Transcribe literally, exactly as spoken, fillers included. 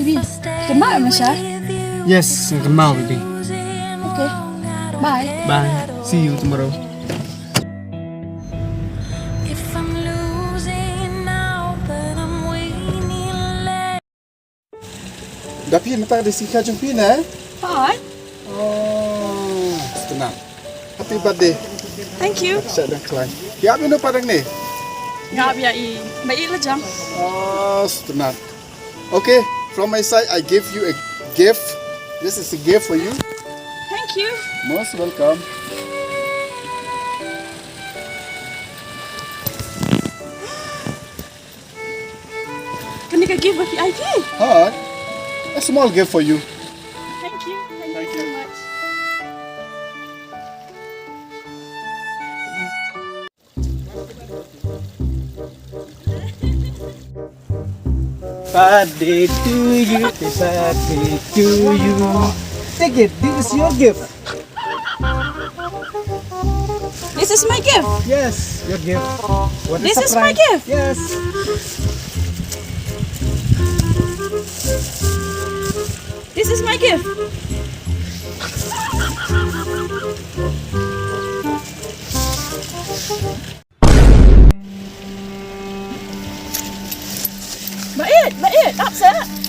Baby, kynmaw em, Mashar? Yes, kynmaw, baby. Okay. Bye. Bye. See you tomorrow. If I'm losing now, but I'm winning less. Da phi mynta da shi kha jong phi ne? Hi. Oh, stunat. Happy birthday. Thank you. Sa dang khlaiñ. Ïa phi no parang ne? Nga bia i. Ba i la jang. Oh, stunat. Okay, from my side, I give you a gift. This is a gift for you. Thank you. Most welcome. Kane ka gift ba phi ai ki? Hi. A small gift for you. Thank you. Thank you so much. Birthday to you, birthday to you. Take it, this is your gift. This is my gift. Yes, your gift. What a surprise. This is my gift. Yes. This is my gift. Bait, bait, ap seh.